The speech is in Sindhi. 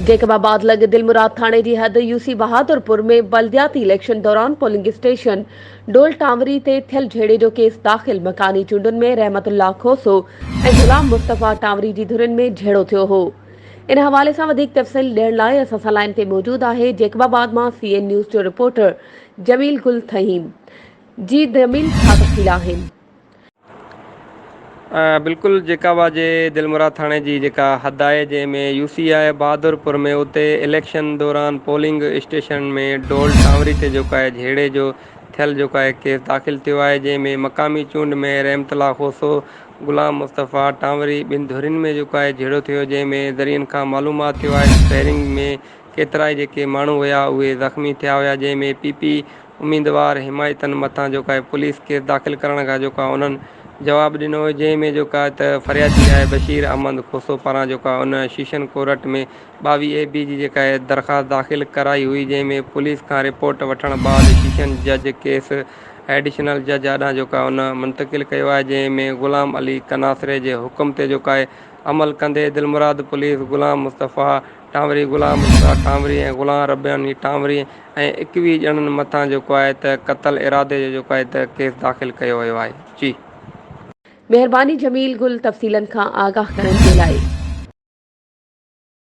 جيڪب آباد لڳ دلمراد ٿاڻي جي حد يو سي بهادرپور ۾ بلدياتي اليڪشن دوران پولنگ اسٽيشن ڊول ٽانوري تي ٿيل جهيڙي جو ڪيس داخل، مڪاني چونڊن ۾ رحمت الله کوسو ۽ غلام مصطفيٰ ٽانوري جي ڌرين ۾ جهيڙو ٿيو هو. ان حوالي سان وڌيڪ تفصيل ڏيڻ لاء اسان سان لائين تي موجود آهي جيڪب آباد مان سي اين نيوز جو رپورٽر جميل گل ٿهيم. جي جميل ڇا تفصيل آهن؟ بلڪل جيڪب آباد جي دلمراد ٿاڻي جي جيڪا حد آهي جنهن ۾ يو سي آهي بهادرپور ۾ اتي اليڪشن دوران پولنگ اسٽيشن ۾ ڊول ٽانوري تي جيڪو آهي جهيڙي جو ٿيل جيڪو آهي ڪيس داخل ٿيو آهي جنهن ۾ مقامي چونڊ ۾ رحمت الله کوسو غلام مصطفيٰ ٽانوري ٻن ڌرين ۾ جيڪو آهي جهيڙو ٿيو جنهن ۾ ذريعن کان معلومات ٿيو آهي ته فائرنگ ۾ ڪيترائي جيڪي ماڻهو هيا اهي زخمي ٿيا هيا جنهن ۾ پي پي اميدوار حمايتن مٿان جيڪو آهي پوليس ڪيس داخل ڪرڻ کان جيڪو آهي انهن جواب ڏنو هو جنهن ۾ جيڪو آهي ته فريادي آهي بشير احمد کوسو پاران جيڪو آهي ان شيشن ڪورٽ ۾ 22 اي بي جي جيڪا آهي درخواست داخل ڪرائي هئي جنهن ۾ پوليس کان رپورٽ وٺڻ بعد شيشن جج ڪيس ايڊيشنل جج آڏان جيڪو آهي ان منتقل ڪيو آهي جنهن ۾ غلام علي قناصري جي حڪم تي جيڪو آهي عمل ڪندي دلمراد پوليس غلام مصطفيٰ ٽانوري، غلام مصطفيٰ ٽانوري ۽ غلام رباني ٽانوري ۽ 21 ڄڻن مٿان جيڪو آهي ته قتل ارادي جو جيڪو آهي ته ڪيس داخل ڪيو ويو آهي. جي. مهرباني جميل گل تفصيلن کان آگاهه ڪرڻ جي لاء.